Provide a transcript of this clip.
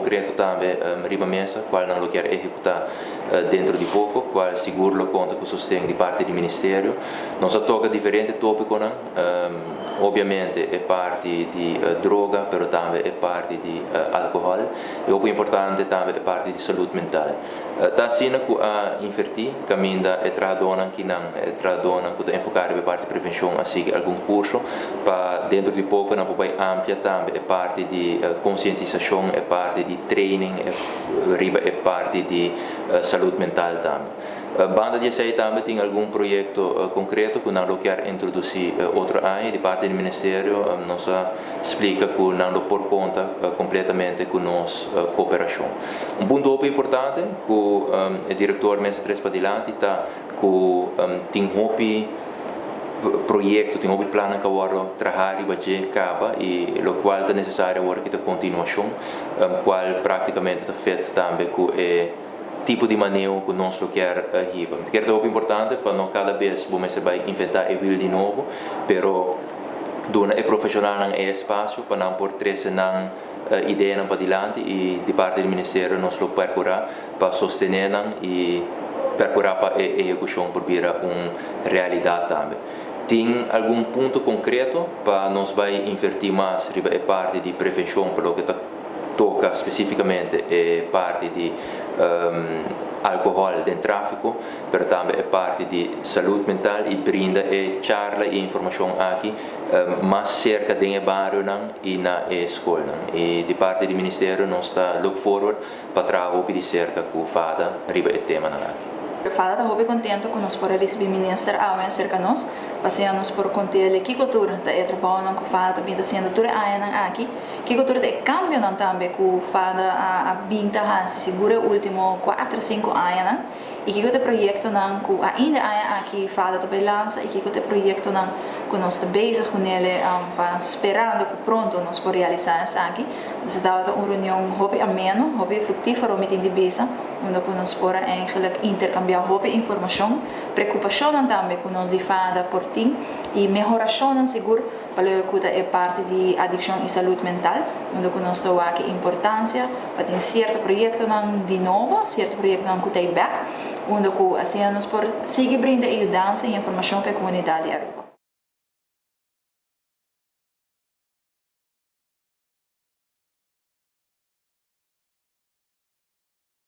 concreto tambe riba mesa, cual nan lo kier ehecuta dentro di poco, cual sigur lo conta cu sosten di parti di ministerio. Nos a toca diferente topiconan, obviamente e parti di droga, pero tambe e parti di alcohol y hopi importante tambe e parti di salud mental. Ta asina cu a inverti caminda e trahadornan kinan, e trahadornan cu ta enfoca riba e parti prevencion a sigui algun curso pa dentro di poco nan por bay amplia tambe e parti di concientisacion, e parti di training riba e parti di salud mental tambe. Banda di esey tambe tin algun proyecto concreto cu nan lo kier introduci otro aña. Di parti di ministerio nos a splica cu nan lo por conta completamente cu nos cooperacion. Un punto hopi importante cu e director mes a trece padilanti ta cu tin hopi proyecto, tin hopi plannan cu a wordo traha riba dje caba y locual ta necesario awor aki ta continuacion, cual practicamente ta fit tambe cu e tipo di maneho cu nos lo kier hiba. Mi ta kere ta hopi importante pa no cada bes bo mester bay inventa e wiel di nobo, pero duna e profesionalnan e espacio pa nan por trece nan ideanan padilanti y di parti di ministerio nos lo percura pa sostene nan y percura pa e ehecucion por bira un realidad tambe. Tin algun punto concreto pa nos bay inverti mas riba e parti di prevencion pa loke ta toca specificamente e parti di alcohol den trafico, pero tambe e parti di salud mental y brinda e charla y informacion aki mas cerca den e barionan y na e scolnan. Y di parti di ministerio nos ta look forward pa traha hopi di cerca cu FADA riba e temanan aki. FADA ta hopi contento cu nos por a ricibi minister awe acerca nos, pasobra nos por cont'e kico tur ta e trabounan cu FADA ta bin ta haciendo tur e añanan aki, kico tur ta e cambionan tambe cu FADA a bin ta haci sigur e ultimo 4, 5 añanan y kico ta e proyectonan cu ainda aña aki FADA ta bay lansa y kico ta e proyectonan cu nos ta bezig cu nele pa sperando cu pronto nos por realisa esaki. Dus tabata un reunion hopi ameno, hopi fructifero mi tin di bisa, unda cu nos por a eigenlijk intercambia hopi informacion, preocupacionnan tambe cu nos di FADA por tin y mehoracionnan sigur pa loke cu ta e parti di adiccion y salud mental, unda cu nos ta wak e importancia pa tin cierto proyectonan di nobo, cierto proyectonan cu ta bay back, unda cu asina nos por sigui brinda e yudansa y informacion pa e comunidad di Aruba.